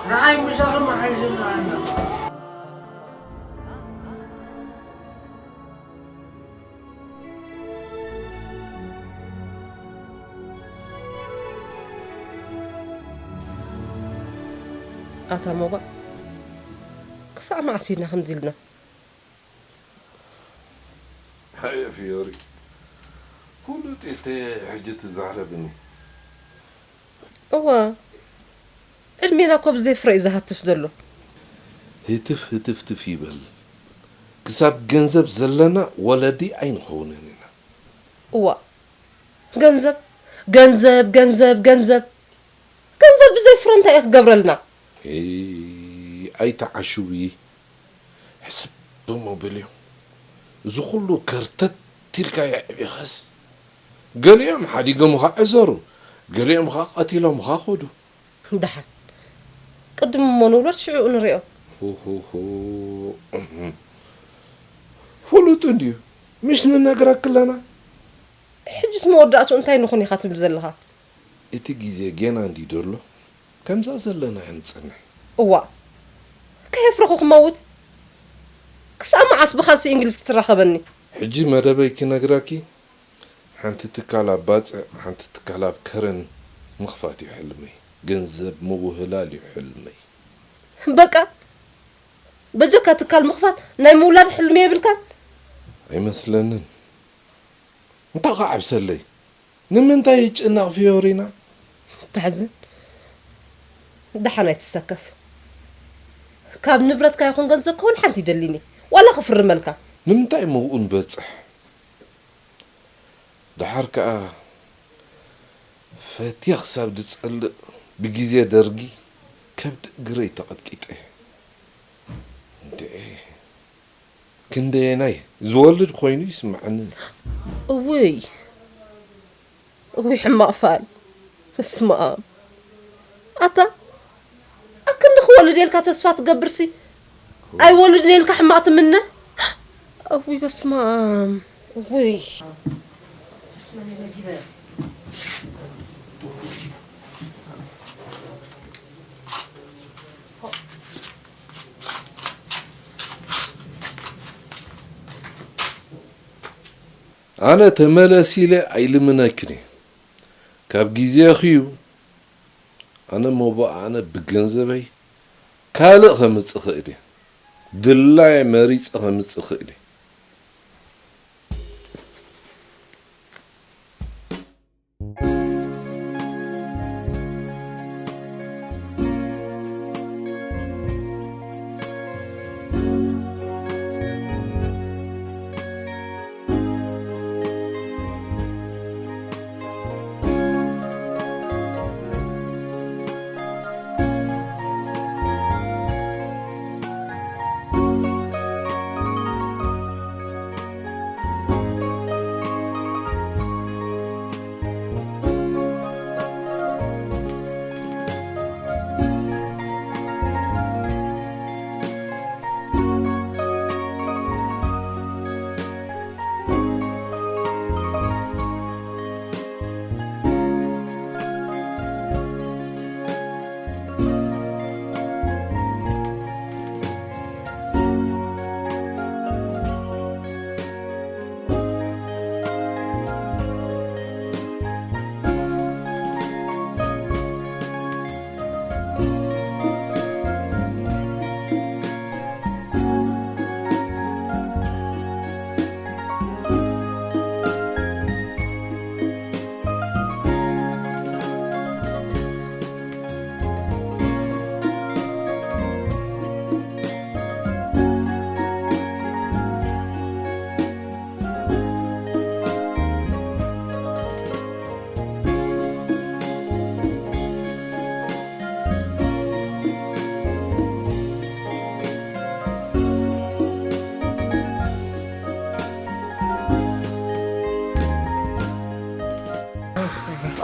ንዓይ ምሳኹም ሓይልና ኣና። ኣታ ሞባእ፣ ክሳዕ መዓስ ኢልና ከምዚ ኢልና? ሃየ ፊዮሪ፣ ፍሉጥ እየ ሕጂ ትዛረብኒ። እወ፣ ዕድሜና እኮ ብዘይ ፍረ እዩ ዝሃትፍ ዘሎ። ህትፍ ህትፍትፍ ይበል። ክሳብ ገንዘብ ዘለና ወለዲ ኣይንኸውንን ኢና። እዋ፣ ገንዘብ፣ ገንዘብ፣ ገንዘብ፣ ገንዘብ። ገንዘብ ብዘይ ፍረ እንታይ እዩ ክገብረልና? ኤይ፣ ኣይትዓሽዊ። ሕስብ እሞ በልዮ። እዚ ኩሉ ከርተት ኢልካ የዕቢኸስ፣ ገሊኦም ሓዲጎምኻ ዕዘሩ፣ ገሊኦም ኸዓ ቀቲሎምኻ ኸዱ። ደሓን ቅድም እሞ ንውለድ ሽዑ ንሪኦ። ሆሆሆ፣ እህ። ፍሉጥ እንድዩ፣ ምሽ ንነግረኪ ኣለና። ሕጅስ መወዳእቱ እንታይ ንኹን ኢኻ ትብል ዘለኻ? እቲ ግዜ ጌና እንድዩ ደሎ፣ ከምዛ ዘለና እያ ንጸንሕ። እዋእ፣ ከየፍረኹ ክመውት? ክሳብ መዓስ ብኻልሲ እንግሊዝ ክትራኸበኒ? ሕጂ መደበይ ክነግረኪ፣ ሓንቲ ትካል ኣብ ባጽዕ፣ ሓንቲ ትካል ኣብ ከረን ምኽፋት እዩ ሕልመይ። ገንዘብ ምውህላል እዩ ሕልመይ። በቃ፣ በጀካ ትካል ምኽፋት ናይ ምውላድ ሕልሚ የብልካን? ኣይመስለንን። እንታይ ኸዓ ዓብሰለይ? ንምንታይ ይጭነቕ ፊዮሪና? ተሕዝን። ደሓን ኣይትሰከፍ። ካብ ንብረትካ ይኹን ገንዘብካ ወላ ሓንቲ ይደሊኒ። ዋላ ክፍርመልካ። ንምንታይ እሞ ኣብኡ ንበጽሕ? ደሓር ከኣ ፈትየ ክሳብ ዝጸልእ ብግዜ ደርጊ ከብዲ እግረይ ተቐጥቂጠ። እንድዒ ክንደየናይ ዝወልድ ኮይኑ ይስምዓኒ። እውይ፣ እውይ ሕማቕ ፋል። በስመ ኣብ። ኣታ፣ ኣክንዲ ክወልድ ኢልካ ተስፋ ትገብርሲ፣ ኣይወልድን ኢልካ ሕማቕ ትምነ። እውይ በስመ ኣብ። እውይ። ኣነ ተመለስ ኢለ ኣይልምነክን እየ። ካብ ግዜኺ እዩ። ኣነ ሞባእ ኣነ ብገንዘበይ ካልእ ከምጽእ እኽእል እየ። ድላየ መሪጸ ከምጽእ እኽእል እየ።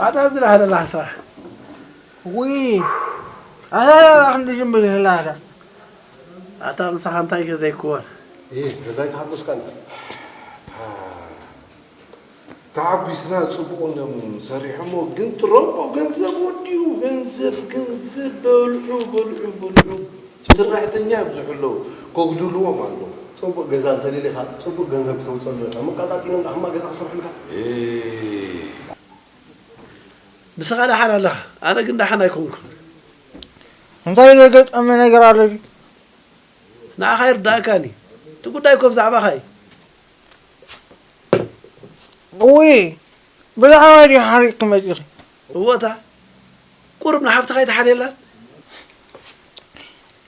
ኣታ ዝረሃለ ላሳ። ውይ፣ ኣታ ክንዲ ጅምር ይህላዳ። ኣታ ምሳኻ እንታይ ከ ዘይክወን? እይ፣ ገዛይ ተሃጎስካ እንተ። ተዓጒስና ጽቡቕ እዮም ሰሪሖሞ፣ ግን ትረቦ ገንዘብ ወዲኡ፣ ገንዘብ፣ ገንዘብ፣ በልዑ፣ በልዑ፣ በልዑ። ሰራሕተኛ ይብዝሑ ኣለዉ፣ ከጉድልዎም ኣለዉ። ጽቡቕ ገዛ እንተደሊኻ፣ ጽቡቕ ገንዘብ ክተውጸሉ ኣለካ። መቃጣጢኖም ደኣ ሕማቕ ገዛ ክሰርሑልካ። ኤ። ንስኻ ደሓን ኣለኻ፣ ኣነ ግን ደሓን ኣይኮንኩን። እንታይ ዘገጠመ ነገር ኣሎ ድዩ? ንዓኻ ይርዳእካኒ። እቲ ጉዳይ እኮ ብዛዕባኻ እዩ። እውይ፣ ብዛዕባ ድዩ ሓሪቕኪ መጺኺ? እወታ፣ ቁሩብ ንሓፍትኻ ኣይትሓልየላን?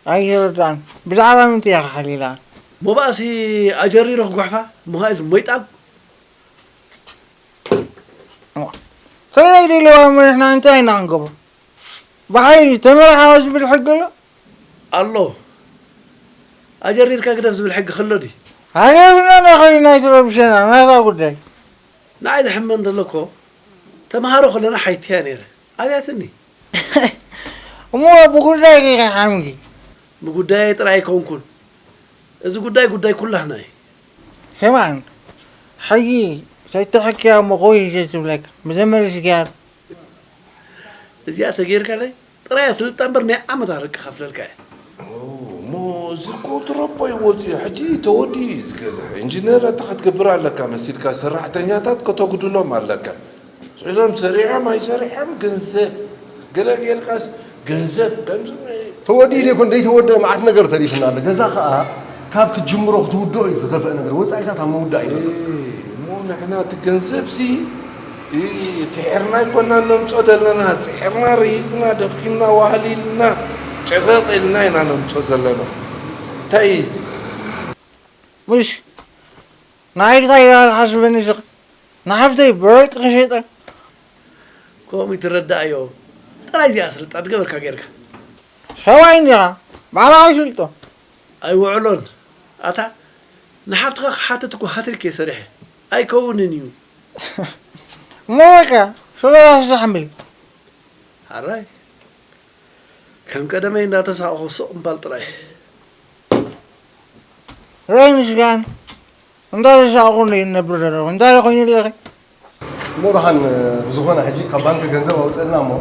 ኣይርዳእን። ብዛዕባ ምንታይ እያ ክሓልየላ? ሞባእሲ ኣጀሪሩ ክጉሕፋ፣ እሞ ኸኣ እዚ ሞይጣብ። እዋ፣ ከመይ ደለዋ እሞ ንሕና እንታይ ኢና ክንገብሮ? ብሓይሊ ተመርዓዋ ዝብል ሕጊ ኣሎ? ኣሎ። ኣጀሪርካ ግደፍ ዝብል ሕጊ ክሎ ድዩ? ሃገርና ንኸይድ ናይ ትረብሸና፣ ናታ ጉዳይ። ንዓይ ዘሕመን ዘሎ እኮ፣ ተምሃሮ ከለና ሓይትያ ነይረ። ኣብያትኒ። እሞ ብጉዳይ ከይሓምኪ? ብጉዳይ ጥራይ ኣይኮንኩን። እዚ ጉዳይ ጉዳይ ኩላህና እዩ። ከማን፣ ሕጂ ተይተሐክያ እሞ ቆይ እየ ትብለካ። መጀመርያ ስጋር። እዚኣ ተገይርካለይ ጥራይ ኣስልጣ እምበር ናይ ዓመት ኣረቂ ከፍለልካ እየ። ኦ፣ እሞ እዚ እኮ ትረቦ እዩ ወፂኡ። ሕጂ ተወዲኡ እዩ ዝገዛ። ኢንጂነር ኣታ ክትገብር ኣለካ መሲልካ ሰራሕተኛታት ከተጉድሎም ኣለካ። ስዒሎም ሰሪሖም ኣይሰሪሖም ገንዘብ። ገለ ጌርካስ ገንዘብ ከምዚ ተወዲኡ ደይኮን ደይተወደአ መዓት ነገር ተሪፍና ኣሎ። ገዛ ኸኣ ካብ ክትጅምሮ ክትውድኦ እዩ ዝኸፍአ ነገር። ወጻኢታት ኣብ ምውዳእ እዩ ዘሎ። እሞ ንሕና እቲ ገንዘብሲ፣ እ፣ ፍሒርና ኣይኮናን ነምጾ ዘለና። ጽዒርና፣ ርሂጽና፣ ደኺምና፣ ዋህል ኢልና፣ ጨቐቕ ኢልና ኢና ነምጾ ዘለና። እንታይ እዩ እዚ? ምሽ፣ ንዓይ እንታይ ኢልካ ትሓስበኒ ስቕ? ንሓፍተይ ብወርቂ ክሸጠ? ከምኡ ይትረዳእዮ። ጥራይ እዚኣ ስልጣን ገበርካ ጌርካ። ሰብኣይ እንዲኻ፣ ባዕልኻ ይስልጦ። ኣይውዕሎን። ኣታ፣ ንሓፍትኻ ክሓትት እኮ ሃትሪክ እየ ሰሪሐ። ኣይከውንን እዩ። እሞ በቃ፣ ስለ ራስኻ ሓምል። ሓራይ። ከም ቀደመይ እንዳተሳቕኹ ስቕ ምባል ጥራይ። ራይ ምስጋን፣ እንዳተሳቕኹ እንደ ይነብር ዘለኹ፣ እንታይ ኮይኑ ኣለኺ? እሞ ደሓን፣ ብዝኾነ ሕጂ ካብ ባንክ ገንዘብ ኣውፅእልና እሞ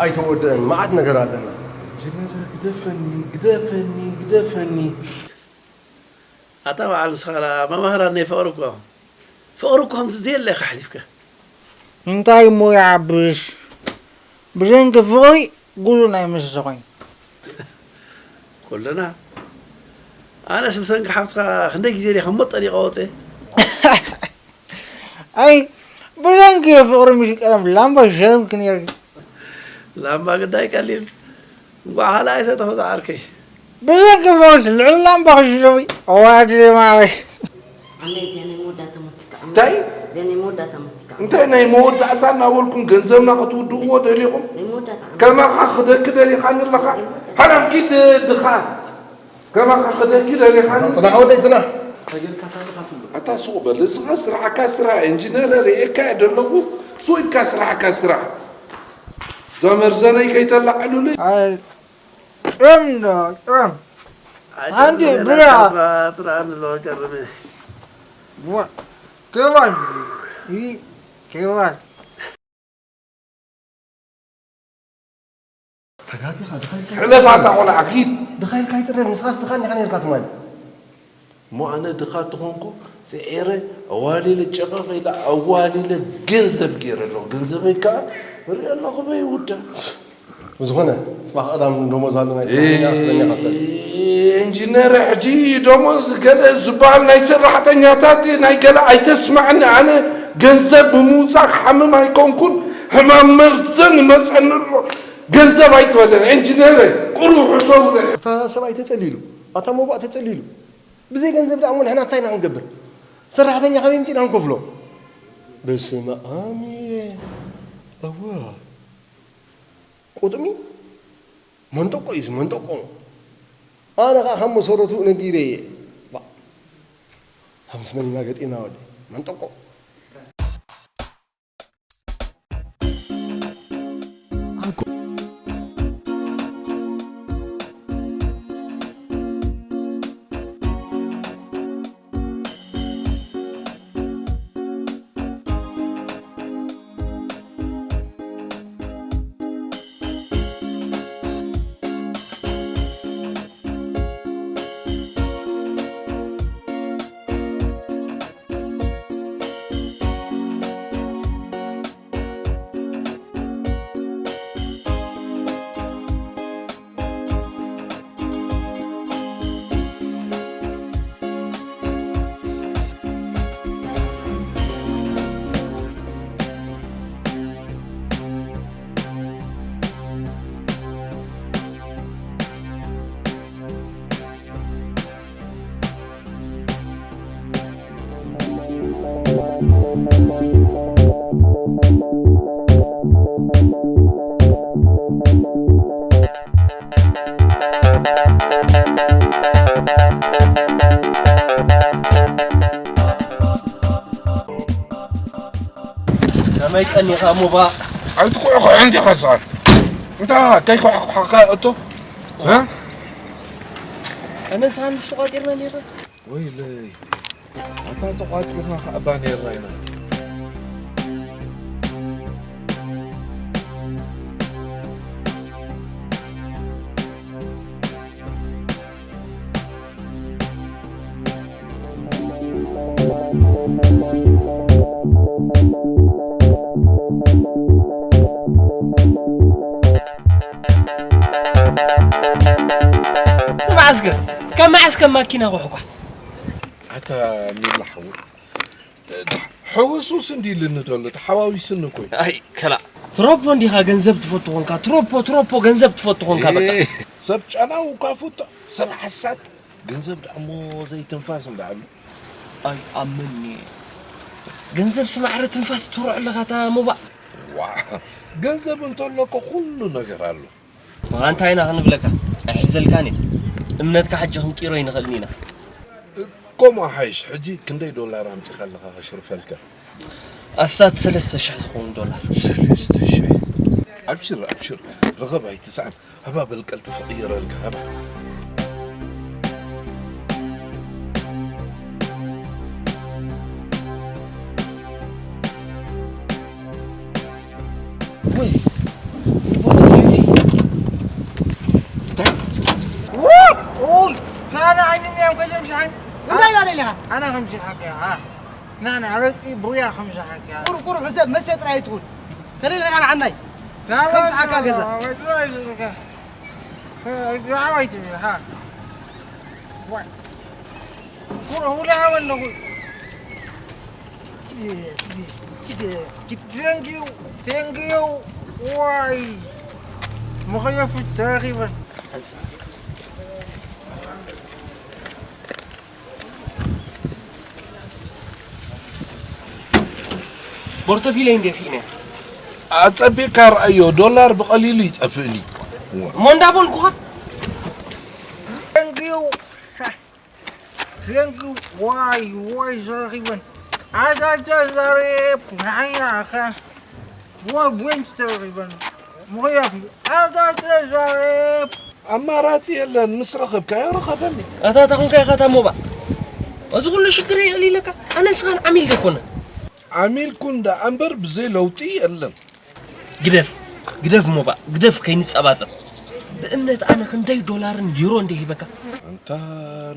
ኣይተወድእን፣ መዓት ነገር ኣለና። ኢንጂነር፣ ግደፈኒ፣ ግደፈኒ፣ ግደፈኒ። ኣታ በዓል ንስኻ ደኣ መማህራን ናይ ፍቕሪ እኮ። ፍቕሪ እኮ ከምቲ ዘየለ ኢኻ ኣሕሊፍካ። እንታይ እሞ ይዓብስ? ብሰንኪ ፍቕሪ ጉዱ ናይ መስተ ኮይኑ። ኩልና። ኣነስ ብሰንኪ ሓፍትኻ ክንደይ ግዜ ድየ ከም ሞት ጠሊቐ ወፀ? ኣይ፣ ብሰንኪ ፍቕሪ ምሽ ቀደም ላምባ ሸረብክ ነይርኪ። ላምባ ግዳይ ቀሊል። እንቋዕ ካልኣይ ሰተኹ ዝዓርከይ። ብሰንኪ ፍቕርስ ልዕሊ ላምባ ክሽረቢ። እዋ፣ ኣደይ ማዕበይ። ዓመይ፣ እዚኣ ናይ መወዳእታ መስቲካ፣ ዓመይ። እንታይ? እዚኣ ናይ መወዳእታ መስቲካ፣ ዓመይ። እንታይ ናይ መወዳእታ እናበልኩም ገንዘብና ክትውድእዎ ደሊኹም? ናይ መወዳእታ፣ ዓመይ። ከማኻ ክደኪ ደሊኻኒ ኣለኻ? ናይ መወዳእታ። ሓላፍኪ ድ-፣ ድኻ። ከማኻ ክደኪ ደሊኻኒ? ጽናሕ ወደይ፣ ጽናሕ። እንታይ ጌርካ ታሪኻ ትብሎ? ኣታ ሱቕ በል። እስኻ ስራሕካ ስራሕ፣ ኢንጂነር ርእየካ እየ ደለኹ። ሱቕ ኢልካ ስራሕካ ስራሕ። እዛ መርዘነይ ከይተላዕሉለይ። ኣይ፣ ጥዑም ዶ፣ ጥዑም። ኣይ፣ ሓንቲ ጥዑም ብላ። ጥዑም ኣሎ፣ ጨርሚ። ዋ፣ ኬባን። ይ-፣ ኬባን። ተጋጊኻ፣ ድኻ ኢልካ ሕለፍ ኣታ ቆልዓ፣ ኪድ። ድኻ ኢልካ ኣይጽረፍ፣ ንስኻስ ድኻ እንዲኻ ነይርካ ትማሊ። እሞ ኣነ ድኻ ተኾንኩ፣ ጽዒረ፣ ኣዋሊለ፣ ጨቐቕ ኢለ፣ ኣዋሊለ፣ ገንዘብ ገይረ ኣለኹ። ገንዘበይ ከኣ እሪኦ ኣለኹ፣ በይውዳእ። ብዝኾነ፣ ጽባሕ ቀዳም ደሞዝ ኣሎ፣ ናይ ሰራሕተኛ ክትበኒ ኢኻ ትሰሊ። ኢንጂነር፣ ሕጂ ደሞዝ ገለ ዝበሃል ናይ ሰራሕተኛታት፣ ናይ ገለ ኣይተስማዕኒ። ኣነ ገንዘብ ብምውጻእ ክሓምም ኣይኮንኩን፣ ሕማም መርዘን ይመጸኒ ኣሎ። ገንዘብ ኣይትበለኒ፣ ኢንጂነር፣ ቁሩብ ሕሰቡለይ። እታ ሰብኣይ ተጸሊሉ፣ ኣታ ሞባእ ተጸሊሉ። ብዘይ ገንዘብ ደኣ እሞ ንሕና እንታይ ኢና ክንገብር? ሰራሕተኛ ከመይ ምጺና ክንከፍሎ? በስመ ኣብ እየ። እወ። ቁጥሚ? መንጠቆ እዩ፣ መንጠቆ። ኣነ ኸዓ ካብ መሰረቱ ነጊረ እየ። ባ-፣ ምስ መን ኢና ገጢምና ወዲ? መንጠቆ። ከመይ ቀኒኻ ሙባ? ሓንቲ ኩዕኩዕ እንዲኻ ሰዓት። እንታ ከይኩዕኩዕካ እቶ? እ? ኣነ ንስኻ ንሱ ቋጺርና ነይርና። ወይለይ። ኣታ ተቋጺርና ከኣ እባ ነይርና ኢና። ስማዕ እስከ፣ ካብ መዓስ ከም ማኪና ኩሕኳሕ? ኣታ ሚላ ሓዉ፣ ሕውስውስ እንዲ ኢልኒ ደሎ፣ ተሓዋዊስኒ እኮ እዩ። ኣይ፣ ከላ፣ ትሮፖ እንዲኻ ገንዘብ ትፈቱ ኾንካ፣ ትሮፖ፣ ትሮፖ ገንዘብ ትፈቱ ኾንካ፣ በቃ። ኤ፣ ሰብ ጨናዊ እኳ ፍቶ፣ ሰብ ሓሳት፣ ገንዘብ ደኣ እሞ ዘይትንፋስ እንዳኣሉ። ኣይ፣ ኣመኒ። ገንዘብ ስማዕረ ትንፋስ ትሮዕ ኣለኻ፣ እታ ሞባእ። ዋ፣ ገንዘብ እንተሎ እኮ ኩሉ ነገር ኣሎ። መቓ እንታይ ኢና ክንብለካ? ኣይሕዘልካን እዩ። እምነትካ ሕጂ ክንቂሮ ኣይንኽእልን ኢና። ከምኡ ሓይሽ፣ ሕጂ ክንደይ ዶላር ኣምጺኻ ኣለኻ ከሽርፈልካ? ኣስታት ሰለስተ ሽሕ ዝኸውን ዶላር። ሰለስተ ሽሕ? ኣብሽር፣ ኣብሽር። ርኸብ ኣይትስኣን። ሃባ በል ቀልጥፍ ክቕይረልካ፣ ሃባ። ወይ፣ ወይ፣ ቦታ ፍለሲ። እንታይ? ውይ! ናና ዓይኒ እኒኦም ከዘም ሸሓን። እንታይ ኢላ ደሊኻ? ኣነ ከም ሸሓን ከ፣ ኣ። ናና ኣረቂ ብሩያ ከም ሸሓን ከ። ቁሩብ፣ ቁሩብ ሕሰብ፣ መሰ ጥራይ ትኹን። ተለይ ነቃል ዓናይ። ናና ከም ሸሓካ ገዛ። ወይ፣ ወይ፣ ወይ፣ ወይ፣ ወይ፣ ወይ፣ ወይ፣ ሃ። ወይ። ኩሩ፣ ሁላ ሃወን ነው። Thank you, thank you, ዋይ መኸየፉት ተረኺበን። ቦርተፊለይ እንዴ ሲነ ኣጸቢቕካ ርኣዮ፣ ዶላር ብቐሊሉ ይጠፍእኒ። እሞ እንዳበልኩኻ። Thank you። ሬንክ ዋይ ዋይ ተረኺበን። ኣታ ተዛሬ ንዓይ ኣኸ ወ-፣ ወንጭ ተረኺበን። ምኽንያቱ ኣታ ተዛሬ ኣማራጺ የለን፣ ምስ ረኸብካዮ ርኸበኒ። ኣታ ታኹንካ ኢኻ ታሞባ። እዚ ኩሉ ሽግር የዕሊለካ? ኣነ ንስኻን ዓሚል ዶ ኣይኮነን? ዓሚል ኩን ደኣ እምበር ብዘይ ለውጢ የለን። ግደፍ፣ ግደፍ ሞባ፣ ግደፍ ከይንጸባጸብ። ብእምነት ኣነ ክንደይ ዶላርን ዩሮን እንደ ሂበካ? ኣንታ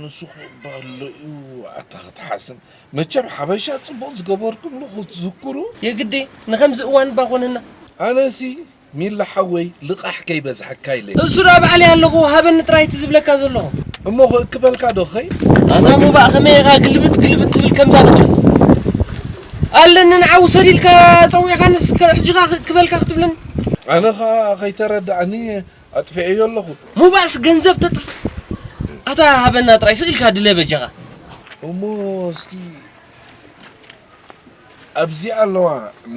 ንሱ ክቕበሎ እዩ፣ ኣታ ክትሓስም። መቸም ሓበሻ ጽቡቕ ዝገበርኩምሉ ክትዝክሩ። የግዲ፣ ንኸምዚ እዋን እባ ኮነና። ኣነሲ ሚላ ሓወይ ልቓሕ ከይበዝሐካ ኢለ። እሱ ደኣ ባዕለይ ኣለኹ፣ ሃበኒ ጥራይ እቲ ዝብለካ ዘለኹ። እሞ ክእክበልካ ዶ ኸይ? ኣታ ሞባእ ከመይ ኢኻ ግልብጥ ግልብጥ ትብል ከምዛ ቅጫ? ኣለኒ ንዓ ውሰድ ኢልካ ጸዊዕካንስ ከ-፣ ሕጂ ኸኣ ክእክበልካ ክትብለኒ? ኣነ ኸኣ ኸይተረዳእኒ ኣጥፊኤዮ ኣለኹ። ሞባእስ ገንዘብ ተጥፍ-፣ ኣታ ሃበና ጥራይ ስቕ ኢልካ ድለ በጃኻ። እሞ እስኪ ኣብዚ ኣለዋ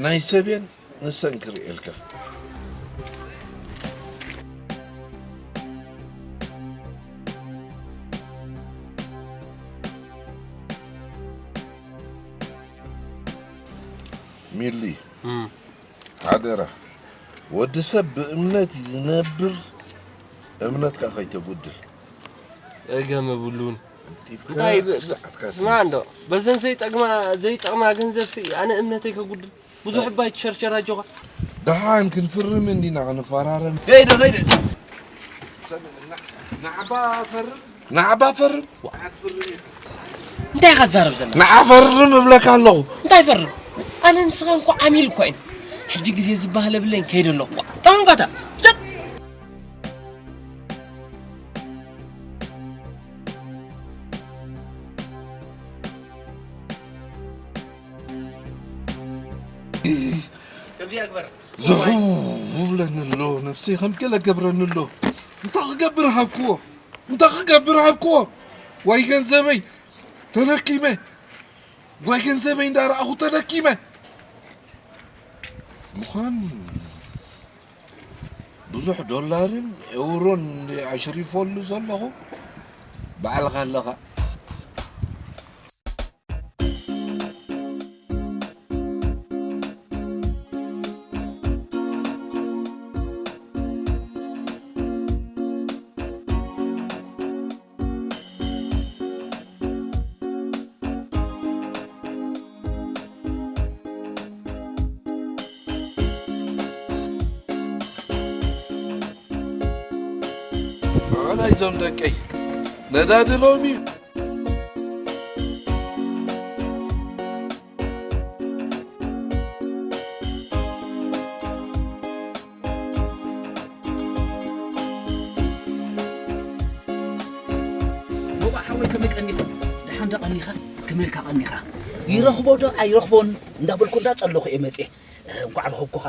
ናይ ሰብየን ንሰን ክርእየልካ። ሚሊ፣ እም። ሓደራ፣ ወዲ ሰብ ብእምነት እዩ ዝነብር፣ እምነትካ ከይተጉድል። ጸገም የብሉን። ቀልጢፍካ እንታይ ብ-፣ ብ-፣ ሰዓትካ ስማዕ እንዶ፣ ትመጽእ። በዘን ዘይጠቅማ፣ ዘይጠቅማ ገንዘብ ሲ፣ ኣነ እምነተይ ከጉድል። ብዙሕ እባ ኣይትሸርሸር ኣጆኻ። ደሓን ክንፍርም እንዲና ክንፈራረም። ከይደ፣ ከይደ። ሰምዕ፣ ና-፣ ናዕባ ፈርም። ናዕባ ፈርም። ኣትፍርም ኢኻ። እንታይ ኢኻ ትዛረብ ዘላ? ንዓ ፈርም እብለካ ኣለኹ። እንታይ ፈርም? ኣነ ንስኻ እንኳ ዓሚል እኳ ኢና። ሕጂ ግዜ ዝበሃል የብለይን፣ ከይደ ኣለኹ። ጠንቋታ። ሸጥ። ከምዚ ኣግበር። ዝሕው ብለኒ ኣሎ፣ ነብሰይ ከም ገለ ገብረኒ ኣሎ። እንታይ ክገብር ሃብክዎ? እንታይ ክገብር ሃብክዎ? ዋይ ገንዘበይ ተለኪመ። ወይ ገንዘበይ እንዳረኣኹ ተደኪመ። ምዃን ብዙሕ ዶላርን ኤውሮን እንደ ኣሽሪፈሉ ዘለኹ፣ ባዕልኻ ኣለኻ። ብዕላይ እዞም ደቀይ ነዳዲ ሎሚ ሞባእ ሓወይ ከመይ ቀኒኻ? ደሓን ዶ ቀኒኻ? ከመይ ኢልካ ቀኒኻ? ይረኽቦ ዶ ኣይረኽቦን እንዳበልኩ እንዳጸለኹ እየ መጽየ። እንኳዕ ረኸብኩኻ።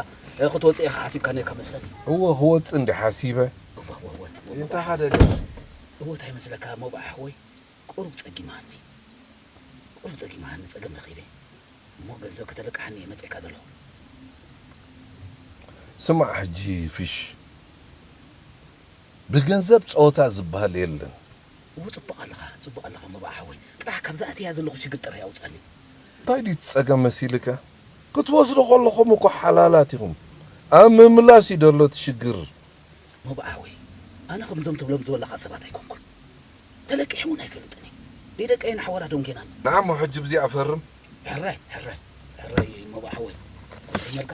ክትወጽእ ኢኻ ሓሲብካ ነርካ መስለኒ። እወ ክወጽእ እንዲ ሓሲበ። እወ እወ እወ። እንታይ ሓደጋ? እወ እንታይ ይመስለካ ሞባእ ሓወይ? ቁሩብ ጸጊማኒ። ቁሩብ ጸጊማኒ ጸገም ረኺበ። እሞ ገንዘብ ከተለቅሓኒ እየ መጺእካ ዘለኹ። ስማዕ ሕጂ ፊሽ፣ ብገንዘብ ጸወታ ዝበሃል የለን። እዎ ጽቡቕ ኣለኻ፣ ጽቡቕ ኣለኻ መባእ ሓወይ። ጥራሕ ካብዛ ኣትያ ዘለኹ ሽግር ጥራሕ ኣውጻልኝ። እንታይ ድዩ እቲ ጸገም መሲልካ? ክትወስዶ ከለኹም እኮ ሓላላት ኢኹም። ኣብ ምምላስ እዩ ደሎ እቲ ሽግር። መባእ ሓወይ፣ ኣነ ከምዞም ትብሎም ዝበለኻ ሰባት ኣይኮንኩን። ተለቂሐ እውን ኣይፈልጥን እየ። ደይ ደቀይን ኣሕዋላ ዶንጌናን። ንዓሞ ሕጂ ብዚኣ ፈርም። ሕራይ ሕራይ ሕራይ መባእ ሓወይ። ፈርመልካ።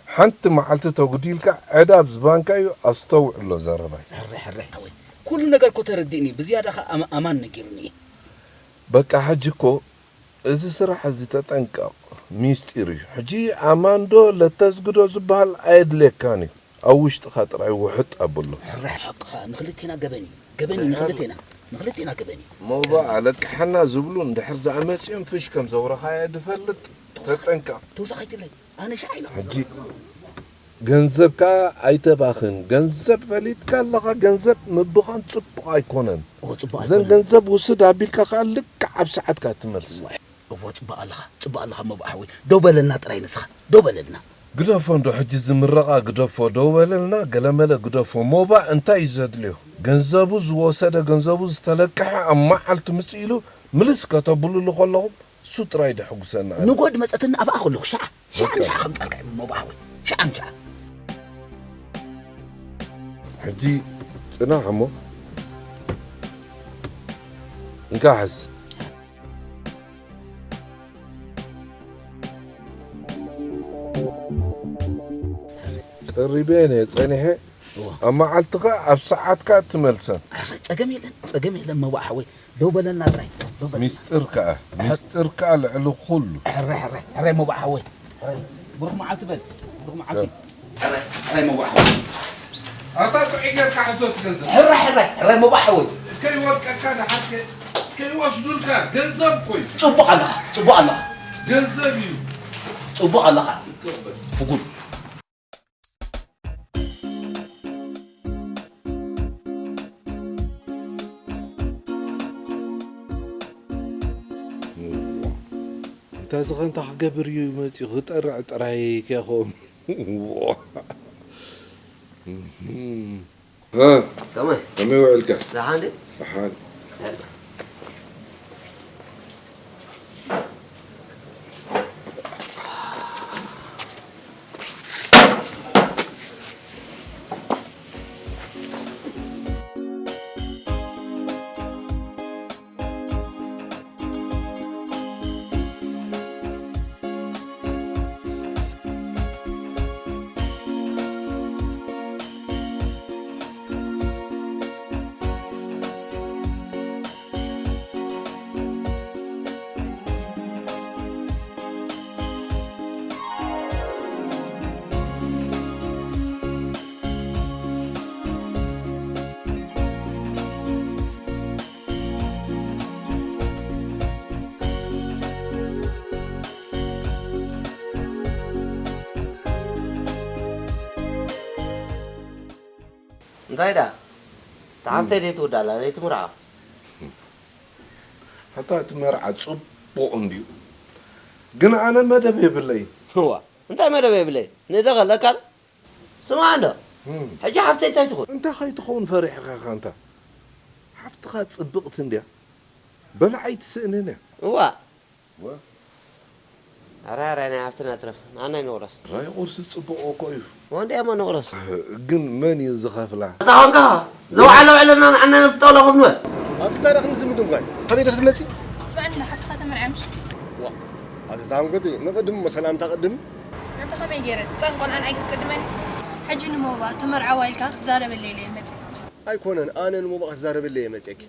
ሓንቲ መዓልቲ ተጉዲልካ ዕዳ ኣብዚ ባንካ እዩ። ኣስተውዕሎ ዘረባይ። ሕራይ ሕራይ ሓወይ፣ ኩሉ ነገር እኮ ተረዲእኒ። ብዝያዳ ኸ ኣማ- ኣማን ነጊሩኒ እዩ። በቃ ሕጂ እኮ እዚ ስራሕ እዚ ተጠንቀቕ፣ ሚስጢር እዩ። ሕጂ ኣማንዶ ለተዝግዶ ዝበሃል ኣየድልየካን እዩ። ኣብ ውሽጥኻ ጥራይ ውሕጥ ኣብሎ። ሕራይ ሓቅኻ ንኽልቴና ገበን እዩ። ገበን እዩ ንኽልቴና። ንኽልቴና ገበን እዩ። ሞባ ኣለቅሓና ዝብሉ እንድሕር ዝኣመፅኦም ፍሽ ከም ዘውረኻዮ ድፈልጥ ተጠንቀቕ። ተውሳኻይትለይ ኣነ ሻዕ ኢለ ሕጂ ገንዘብካ ኣይተባኽን። ገንዘብ ፈሊጥካ ኣለኻ። ገንዘብ ምብኻን ፅቡቕ ኣይኮነን። እወ፣ ፅቡቕ ዘን ኣይኮነን። ገንዘብ ውስድ ኣቢልካ ከዓ ልክዕ ኣብ ሰዓትካ ትመልስ። እወ፣ እወ፣ ፅቡቕ ኣለኻ፣ ፅቡቕ ኣለኻ ሞባ ሓወይ። ደው በለልና ጥራይ ንስኻ፣ ደው በለልና። ግደፎ እንዶ ሕጂ ዝምረቓ ግደፎ፣ ደው በለልና ገለመለ ግደፎ። ሞባ እንታይ እዩ ዘድልዮ? ገንዘቡ ዝወሰደ፣ ገንዘቡ ዝተለቀሐ ኣብ መዓልቱ ምጽእ ኢሉ ምልስ ከተብሉሉ ከለኹም እሱ ጥራይ ደሕጉሰና። ንጎድ መጸትና ኣብኣ ከለኹ ሻዓ ሻዓ ሻዓ ከምጻልካ እሞ ባሕወይ ሻዓ ሻዓ። ሕጂ ጽናሕ እሞ እንካ ሕስ። ቀሪበ ነየ ጸኒሐ። እዋ። ኣብ መዓልትኻ ኣብ ሰዓትካ ትመልሰን። ኣረ፣ ጸገም የለን፣ ጸገም የለን መባእ ሓወይ። ደው በለልና ጥራይ፣ ደው በለልና። ሚስጥር ከኣ፣ ሚስጥር ከኣ ልዕሊ ኩሉ። ሕራይ፣ ሕራይ፣ ሕራይ መባእ ሓወይ። ሕራይ፣ ብሩኽ መዓልቲ በል፣ ብሩኽ መዓልቲ። ሕራይ፣ ሕራይ መባእ ሓወይ። ኣታ ጥዑይ ጌርካ ሕዞ እቲ ገንዘብ። ሕራይ፣ ሕራይ፣ ሕራይ መባእ ሓወይ። ከይወድቀካ ደሓር ከ-፣ ከይወስዱልካ ገንዘብ እኮ እዩ። ጽቡቕ ኣለኻ፣ ጽቡቕ ኣለኻ። ገንዘብ እዩ። ጽቡቕ ኣለኻ። ይቀበል። ፍጉል። እንታይ ዝኸ እንታይ ክገብር እዩ መፂኡ? ክጠርዕ ጥራይ ከይኸውን። እ፣ ከመይ? ከመይ ውዕልካ? ደሓን ድዩ? ደሓን። እንታይ ደኣ? እታ ሓፍተይ ደይትውዳእ ኣላ፣ ደይትምርዓ። ኣታ እቲ መርዓ ጽቡቕ እንድዩ፣ ግን ኣነ መደብ የብለይ። እዋ እንታይ መደብ የብለይ ንደኸለካ። ስማ እንዶ እም። ሕጂ ሓፍተይ እንታይ ትኹን? እንታይ ከይትኸውን ፈሪሕኻ ኢኻ? እንታ ሓፍትኻ ጽብቕቲ እንድያ፣ በላዓይ ትስእንን እያ። እዋ። ወ- ኣረ ኣረ ናይ ሓፍትና ትረፍ፣ ንዓናይ ንቑረስ። ራይ ቁርሲ ጽቡቕ እኮ እዩ። ወንድያ እሞ ንቑረስ። ግን መን እዩ ዝኸፍላ? እታ ኾንካ ዘውዓለ ውዕለና ንዓና ነፍጠውላ ኮፍ ንበል። ኣቲ ታሪኽ ንዝምድም ጋይ ከመይ ክትመጺ? ትበዓል ሓፍትኻ ተመርዓምሽ? ዋ ኣቲ ታንጎቲ ንቕድም እሞ ሰላምታ ቅድም። ኣንተ ከመይ ገይረ ትጻን ቆልዓን ኣይክትቅድመኒ? ሕጂ ንሞባ ተመርዓዋ ኢልካ ክትዛረበለይ ኢለ መጽእ። ኣይኮነን ኣነ ንሞባ ክትዛረበለይ እየ መጽእኪ።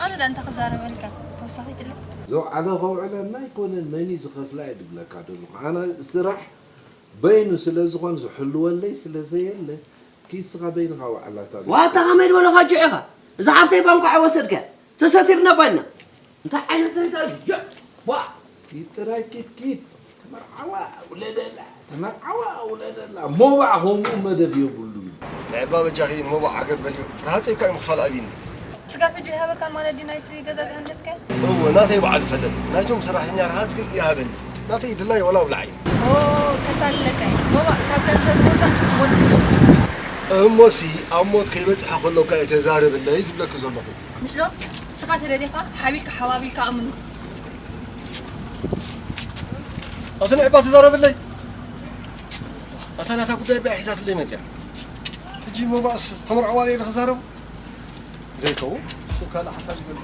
ኣነ ደኣ እንታይ ክዛረበልካ ተወሳኺት ኣሎ? ዘውዓለ ከውዕለና ኣይኮነን መን እዩ ዝኸፍላ እየ ድብለካ ደለኹ። ኣነ ስራሕ በይኑ ስለ ዝኾን ዝሕልወለይ ስለ ዘየለ ኪስኻ በይንኻ ውዓላታ። ዋታ ከመይ ድበለኻ ጅዑኻ? እዛ ሓፍተይ ባንኳ ወሰድካ ተሰቲርና ባይና። እንታይ ዓይነት ሰይጣን እዩ? ዋ! ኪድ ጥራይ ኪድ ኪድ። ተመርዓዋ ውለደላ፣ ተመርዓዋ ውለደላ። ሞባእ ከምኡ መደብ የብሉን። ንዕባ በጃኺ ንሞባእ ዓገብ በልዮ። ረሃፀይካ እዩ ምኽፋል ኣብይኒ። ስጋብ ሕጂ ይሃበካ ማለት ድዩ ናይቲ ገዛ ዝሃንደስካዮ? እወ፣ ናተይ በዓል ይፈለጥ። ናይቶም ሰራሕተኛ ረሃፅ ግን ይሃበኒ። ናተይ ድላይ ወላ ውላዓይ። ኦ፣ ከታልለካ እዩ። ሞባእ ካብ ገንዘብ ወፃእ ሞት ይሕሽ። እሞሲ ኣብ ሞት ከይበፅሐ ከሎካ እየ ተዛረብለይ ዝብለኪ ዘለኹ። ምሽ ዶ? ንስኻ ተደሊኻ ሓቢልካ ሓባቢልካ ኣምኑ። ኣቲ ንዕባ ትዛረብለይ? ኣታ ናታ ጉዳይ ብኣ ሒዛትለይ መፅያ። ሕጂ ሞባእስ ተመርዕዋ ኢለ ክዛረቡ? ዘይከውን፣ ካልእ ሓሳብ ይበል።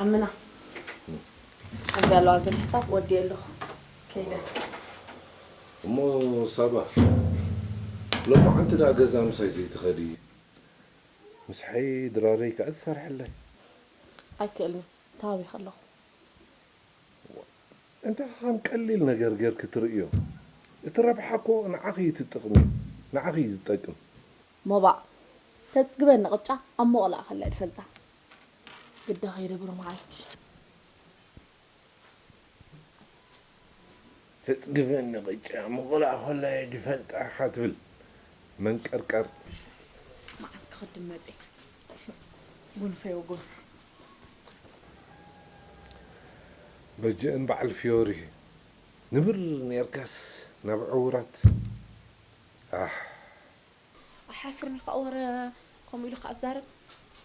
ኣመና፣ ኣብዚ ኣለዋ ዘለ ሓሳብ ወዲየ ኣለኹ። ከይደ። እሞ ሳባ፣ ሎማዓንቲ ደኣ ገዛ ምሳይ ዘይትኸዲ? ምስሐይ ድራረይ ከኣ ትሰርሕለይ። ኣይክእልን፣ ተሃዊኸ ኣለኹ። እንታይ ከም ቀሊል ነገር ጌርኪ ትርእዮ? እቲ ረብሓ እኮ ንዓኺ እዩ እቲ ጥቕሚ፣ ንዓኺ እዩ ዝጠቅም። ሞባእ፣ ተጽግበኒ ቅጫ ኣብ ሞቕላእ ከላ እየ ዝፈልጣ። ግዳ ከይደ ብሩህ መዓልቲ። ተጽግበኒ ቅጫ ምቕላእ ከላ እየ ዝፈልጣ ኢኻ ትብል መንቀርቀር። መዓስ ክኸድም መጺእ? ጉንፈይ ወጉንፍ። በጅእን በዓል ፊዮሪ ንብር ኔርካስ ናብ ዕውራት። ኣሕ። ኣሓፍርኒ ከኣ ወረ ከምኡ ኢሉ ከኣ ዛረብ።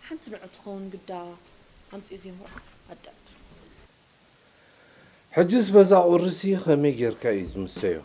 ሓንቲ ንዑ ትኸውን ግዳ ኣምጺኡ ዘይምርዖ ኣዳድ። ሕጅስ በዛ ቁርሲ ከመይ ጌርካ እዩ ዝምሰዮ?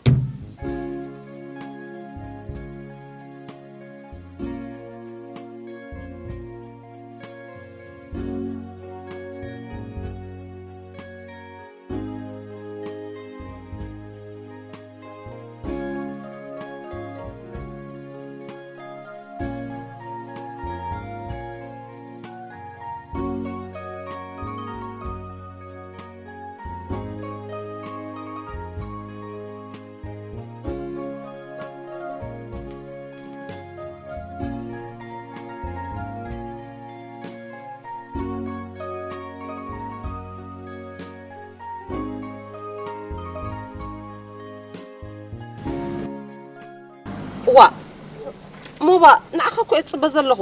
እዋ፣ ሞባ፣ ንዓኻ እኮ እየ ዝጽበ ዘለኹ።